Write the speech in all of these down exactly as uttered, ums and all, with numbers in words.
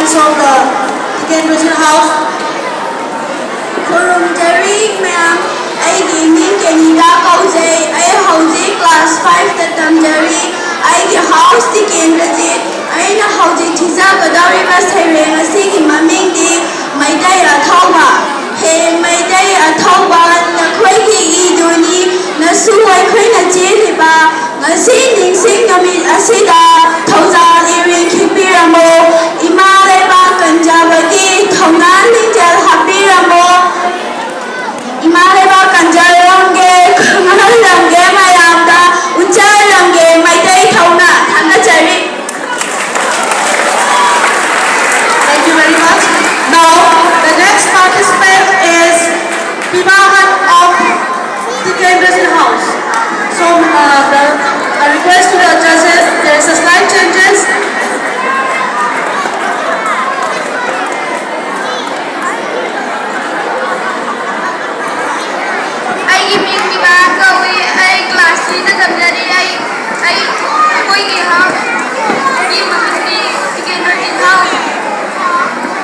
From the Tikendra House. ꯈꯨꯔꯨꯝꯖꯔꯤ ꯃꯌꯥꯝ, ꯑꯩꯒꯤ ꯃꯤꯡ ꯀꯦꯅꯤꯀꯥ ꯀꯧꯖꯩ꯫ ꯑꯩ ꯍꯧꯖꯤꯛ class five-ꯇ ꯇꯝꯖꯔꯤ꯫ ꯑꯩꯒꯤ house ꯇꯤꯀꯦꯟꯗ꯭ꯔꯖꯤꯠ꯫ ꯑꯩꯅ ꯍꯧꯖꯤꯛ ꯊꯤꯖꯒꯗꯧꯔꯤꯕ ꯁꯩꯔꯦꯡ ꯑꯁꯤꯒꯤ ꯃꯃꯤꯡꯗꯤ ꯃꯩꯇꯩ ꯑꯊꯧꯕ꯫ ꯍꯦ ꯃꯩꯇꯩ ꯑꯊꯧꯕ, ꯅꯈꯣꯏꯒꯤ ꯏꯗꯨꯅꯤ ꯅꯁꯨ ꯑꯩꯈꯣꯏꯅ ꯆꯦꯜꯂꯤꯕ꯫ ꯉꯁꯤ ꯅꯤꯡꯁꯤꯡ ꯅꯨꯃꯤꯠ ꯑꯁꯤꯗ ꯊꯧꯖꯥꯜ ꯏꯔꯦꯟ ꯈꯤꯛꯄꯤꯔꯝꯃꯨ꯫ ꯏꯃꯥ ꯂꯩꯕꯥꯛ ꯀꯟꯖꯕꯒꯤ ꯊꯧꯅꯥ ꯂꯤꯡꯖꯦꯜ ꯍꯥꯞꯄꯤꯔꯝꯃꯨ꯫ ꯏꯃꯥ ꯂꯩꯕꯥꯛ ꯀꯟꯖꯔꯝꯒꯦ, ꯈꯪꯍꯜꯂꯝꯒꯦ ꯃꯌꯥꯝꯗ, ꯎꯠꯆꯔꯝꯒꯦ ꯃꯩꯇꯩ ꯊꯧꯅꯥ꯫ ꯊꯥꯒꯠꯆꯔꯤ꯫ Thank you very much. Now, the next participant is Pibahan of Tikendra House. So, uh, the, a request to the judges, there is a slight changes. ꯑꯩꯒꯤ ꯃꯤꯡ ꯄꯤꯕꯥ ꯀꯧꯏ꯫ ꯑꯩ class three-ꯗ ꯇꯝꯖꯔꯤ꯫ ꯑꯩ, ꯑꯩ, ꯑꯩꯈꯣꯏꯒꯤ ꯍꯥꯎꯁꯀꯤ ꯃꯃꯤꯡꯗꯤ ꯇꯤꯀꯦꯟꯗ꯭ꯔꯖꯤꯠ ꯍꯥꯎꯁ꯫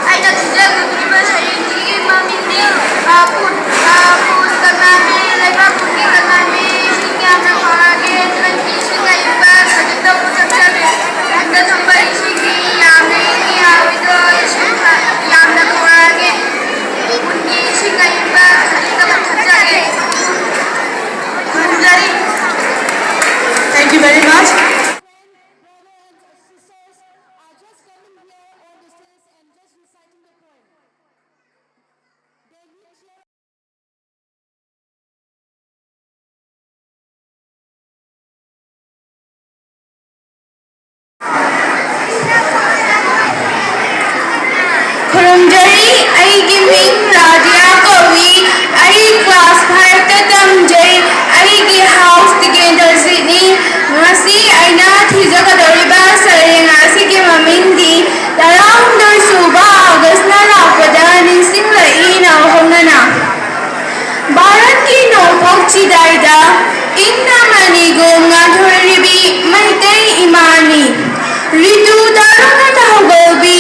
ꯑꯩꯅ ꯊꯤꯖꯒꯗꯧꯔꯤꯕ ꯁꯩꯔꯦꯡꯁꯤꯒꯤ ꯃꯃꯤꯡꯗꯤ, ꯑ, ꯐꯨꯜ, ꯑ, ꯐꯨꯜ ꯀꯪꯂꯥꯕꯤ, ꯂꯩꯕꯥꯛ ꯐꯨꯜꯒꯤ ꯀꯪꯂꯥꯕꯤ, ꯏꯁꯤꯡ ꯌꯥꯝꯅ ꯈꯧꯔꯥꯡꯉꯦ, ꯅꯪꯒꯤ ꯏꯁꯤꯡ ꯑꯌꯤꯡꯕ ꯈꯖꯤꯛꯇꯕꯨ ꯊꯛꯆꯒꯦ꯫ ꯈꯨꯟꯗ ꯊꯝꯕ ꯏꯁꯤꯡꯗꯤ ꯌꯥꯝꯅ ꯏꯪꯉꯤ ꯍꯥꯏꯕꯗꯣ, ꯏꯁꯤꯡ ꯌꯥꯝꯅ ꯈꯧꯔꯥꯡꯉꯦ꯫ ꯈꯨꯟꯒꯤ ꯏꯁꯤꯡ ꯑꯏꯪꯕ ꯈꯖꯤꯛꯇꯃꯛ ꯊꯛꯆꯒꯦ꯫ ꯈꯨꯔꯨꯝꯖꯔꯤ꯫ Thank you very much. ꯈꯨꯔꯨꯝꯖꯔꯤ, ꯑꯩꯒꯤ ꯃꯤꯡ ꯔꯥꯙꯤꯌꯥ ꯀꯧꯏ꯫ ꯑꯩ class five-ꯇ ꯇꯝꯖꯩ꯫ ꯑꯩꯒꯤ house ꯇꯤꯀꯦꯟꯗ꯭ꯔꯖꯤꯠꯅꯤ꯫ ꯉꯁꯤ ꯑꯩꯅ ꯊꯤꯖꯒꯗꯧꯔꯤꯕ ꯁꯩꯔꯦꯡ ꯑꯁꯤꯒꯤ ꯃꯃꯤꯡꯗꯤ ꯇꯔꯥꯍꯨꯝꯗꯣꯏ ꯁꯨꯕ August-ꯅ ꯂꯥꯛꯄꯗ ꯅꯤꯡꯁꯤꯡꯂꯛꯏ ꯅꯧꯍꯧꯅꯅ꯫ ꯚꯥꯔꯠꯀꯤ ꯅꯣꯡꯄꯣꯛ ꯆꯤꯗꯥꯏꯗ ꯏꯪꯅ ꯃꯅꯤꯒꯨꯝ ꯉꯥꯟꯊꯣꯏꯔꯤꯕꯤ ꯃꯩꯇꯩ ꯏꯃꯥꯅꯤ꯫ ꯔꯤꯇꯨ ꯇꯔꯨꯛꯅ ꯊꯧꯒꯜꯕꯤ,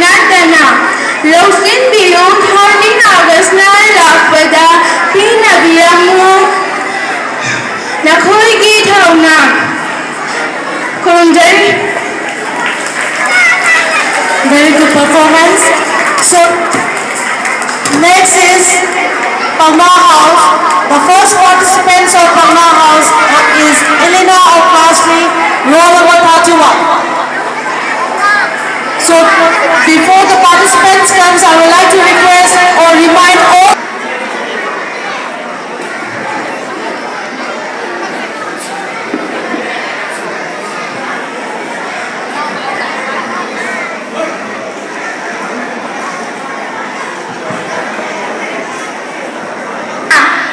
ꯅꯠꯇꯅ ꯂꯧꯁꯤꯟꯕꯤꯌꯨ, fourteen Augustꯅ ꯂꯥꯛꯄꯗ ꯄꯤꯅꯕꯤꯔꯝꯃꯨ ꯅꯈꯣꯏꯒꯤ ꯊꯧꯅꯥ꯫ ꯈꯨꯔꯨꯝꯖꯔꯤ꯫ Very good performance. So, next is Pangna House. The first participants of Pangna House is Elena of class three, roll number thirty-one. So, before the participants comes, I would like to request or remind all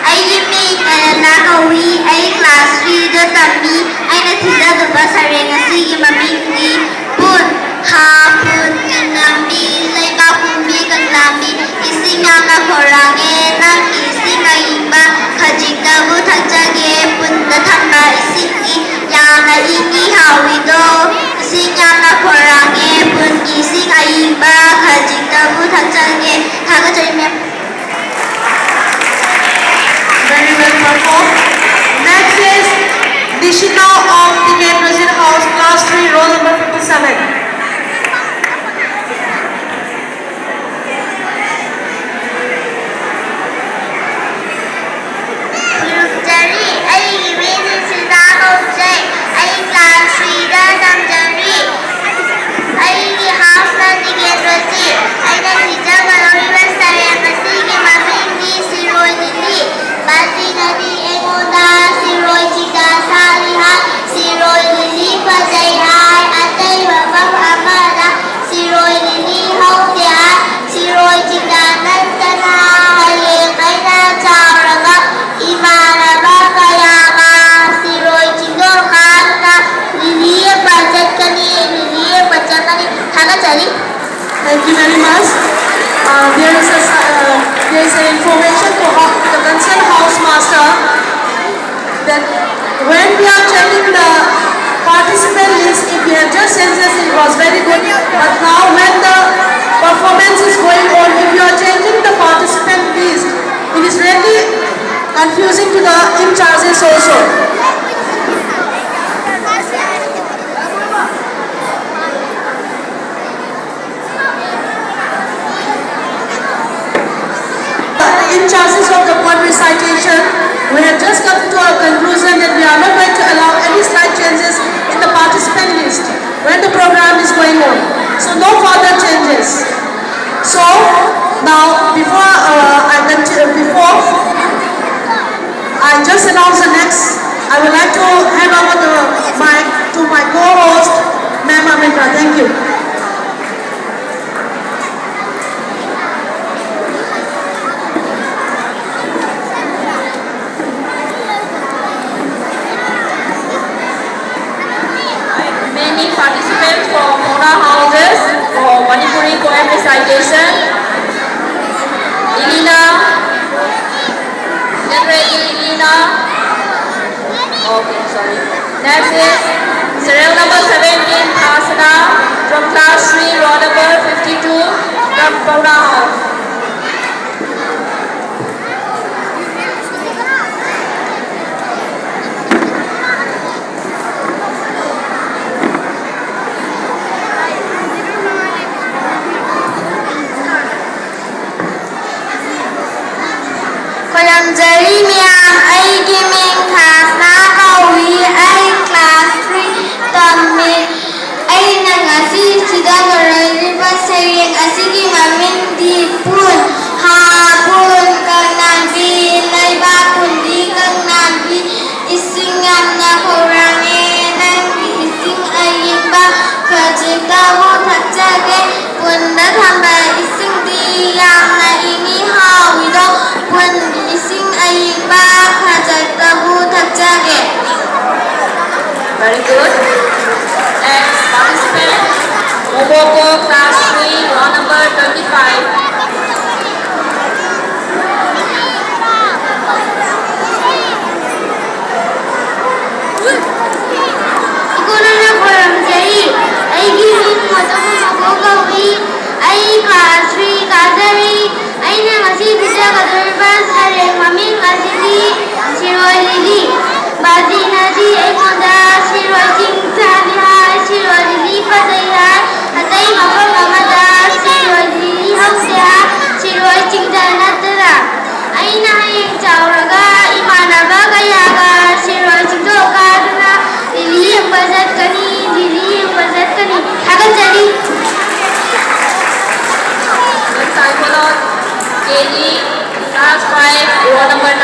ꯑꯩꯒꯤ ꯃꯤꯡ ꯑꯦꯂꯦꯅꯥ ꯀꯧꯏ꯫ ꯑꯩ class threeꯗ ꯇꯝꯃꯤ꯫ ꯑꯩꯅ ꯊꯤꯖꯗꯕ ꯁꯩꯔꯦꯡ ꯑꯁꯤꯒꯤ ꯃꯃꯤꯡꯗꯤ ꯄꯨꯟ꯫ ꯍꯥ ꯄꯨꯟ, ꯂꯝꯕꯤ, ꯂꯩꯕꯥꯛ ꯄꯨꯝꯕꯤ ꯀꯪꯂꯥꯕꯤ, ꯏꯁꯤꯡ ꯌꯥꯝꯅ ꯈꯧꯔꯥꯡꯉꯦ, ꯅꯪꯒꯤ ꯏꯁꯤꯡ ꯑꯏꯪꯕ ꯈꯖꯤꯛꯇꯕꯨ ꯊꯛꯆꯒꯦ꯫ ꯄꯨꯟꯗ ꯊꯝꯕ ꯏꯁꯤꯡꯗꯤ ꯌꯥꯝꯅ ꯏꯪꯏ ꯍꯥꯎꯏꯗꯣ꯫ ꯏꯁꯤꯡ ꯌꯥꯝꯅ ꯈꯧꯔꯥꯡꯉꯦ, ꯄꯨꯟꯒꯤ ꯏꯁꯤꯡ ꯑꯏꯪꯕ ꯈꯖꯤꯛꯇꯕꯨ ꯊꯛꯆꯒꯦ꯫ ꯊꯥꯒꯠꯆꯔꯤ, ꯃꯦꯝ꯫ Very well performed. Next is Nishita of Ticket Resident House, class three, roll number fifty-seven. ꯈꯨꯔꯨꯝꯖꯔꯤ, ꯑꯩꯒꯤ ꯃꯤꯡ ꯅꯤꯁꯤꯇꯥ ꯀꯧꯖꯩ꯫ ꯑꯩ class threeꯗ ꯇꯝꯖꯔꯤ꯫ ꯑꯩꯒꯤ houseꯅ ꯇꯤꯀꯦꯠ ꯔꯣꯁꯤ꯫ ꯑꯩꯅ ꯊꯤꯖꯒꯗꯧꯔꯤꯕ ꯁꯩꯔꯦꯡ ꯑꯁꯤ Introducing to the in charges also. In charges of the poem recitation, we have just come to a conclusion that we are not going to allow any slight changes in the participant list when the program is going on. So no further changes. So now, before uh, I continue, before I just announce the next, I would like to hand over the mic to my co-host, Ma'am Amrita. Thank you. Many participants from Paona houses for Manipuri poem recitation. Elena, get ready, Elena. Okay, sorry. Next is serial number seventeen, Thasana, from class three, roll number fifty-two, from Paona house. ꯈꯣꯏꯔꯝꯖꯔꯤ ꯃꯌꯥꯝ, ꯑꯩꯒꯤ ꯃꯤꯡ ꯊꯥꯁꯅꯥ ꯀꯧꯏ, ꯑꯩ class three ꯇꯝꯃꯤ꯫ ꯑꯩꯅ ꯉꯁꯤ ꯁꯤꯗ ꯂꯣꯏꯔꯣꯏꯔꯤꯕ ꯁꯩꯔꯦꯡ ꯑꯁꯤꯒꯤ ꯃꯃꯤꯡꯗꯤ ꯄꯨꯟ꯫ ꯍꯥ ꯄꯨꯟ ꯀꯪꯂꯥꯟꯕꯤ, ꯂꯩꯕꯥꯛ ꯄꯨꯟꯕꯤ ꯀꯪꯂꯥꯟꯕꯤ, ꯏꯁꯤꯡ ꯌꯥꯝꯅ ꯈꯧꯔꯥꯡꯉꯦ, ꯅꯪꯒꯤ ꯏꯁꯤꯡ ꯑꯏꯪꯕ ꯈꯖꯤꯛꯇꯕꯨ ꯊꯛꯆꯒꯦ꯫ ꯄꯨꯟꯗ ꯊꯝꯕ ꯏꯁꯤꯡꯗꯤ ꯌꯥꯝꯅ ꯏꯪꯉꯤ ꯍꯥꯎꯏꯗꯣ, ꯄꯨꯟꯒꯤ ꯏꯁꯤꯡ ꯑꯏꯪꯕ ꯈꯖꯤꯛꯇꯕꯨ ꯊꯛꯆꯒꯦ꯫ Very good. Next participant, Moboko, class three, roll number twenty-five. ꯏꯀꯣꯟꯅꯅ ꯈꯣꯏꯔꯝꯖꯔꯤ꯫ ꯑꯩꯒꯤ ꯃꯤꯡ ꯃꯣꯇꯣ ꯃꯣꯇꯣ ꯀꯧꯏ꯫ ꯑꯩ class three ꯀꯥꯖꯔꯤ꯫ ꯑꯩꯅ ꯉꯁꯤ ꯄꯤꯖꯒꯗꯧꯔꯤꯕ ꯃꯃꯤꯡ ꯑꯁꯤꯗꯤ ꯁꯤꯔꯣꯏ ꯂꯤꯂꯤ꯫ ꯕꯥꯖꯤꯅꯗꯤ ꯑꯩꯉꯣꯟꯗ ꯁꯤꯔꯣꯏ ꯆꯤꯡ ꯆꯥꯅꯤ ꯍꯥꯏ, ꯁꯤꯔꯣꯏ ꯂꯤꯂꯤ ꯐꯖꯩ ꯍꯥꯏ꯫ ꯑꯇꯩ ꯃꯐꯝ ꯑꯃꯗ ꯁꯤꯔꯣꯏ ꯂꯤꯂꯤ ꯍꯧꯗꯦ ꯍꯥꯏ, ꯁꯤꯔꯣꯏ ꯆꯤꯡꯗ ꯅꯠꯇꯅ꯫ ꯑꯩꯅ ꯍꯌꯦꯡ ꯆꯥꯎꯔꯒ ꯏꯃꯥꯟꯅꯕ ꯀꯌꯥꯒ ꯁꯤꯔꯣꯏ ꯆꯤꯡꯗꯣ ꯀꯥꯗꯨꯅ ꯂꯤꯂꯤ ꯌꯦꯡꯕ ꯆꯠꯀꯅꯤ, ꯂꯤꯂꯤ ꯌꯦꯡꯕ ꯆꯠꯀꯅꯤ꯫ ꯊꯥꯒꯠꯆꯔꯤ꯫ Next I call out K G class five, roll number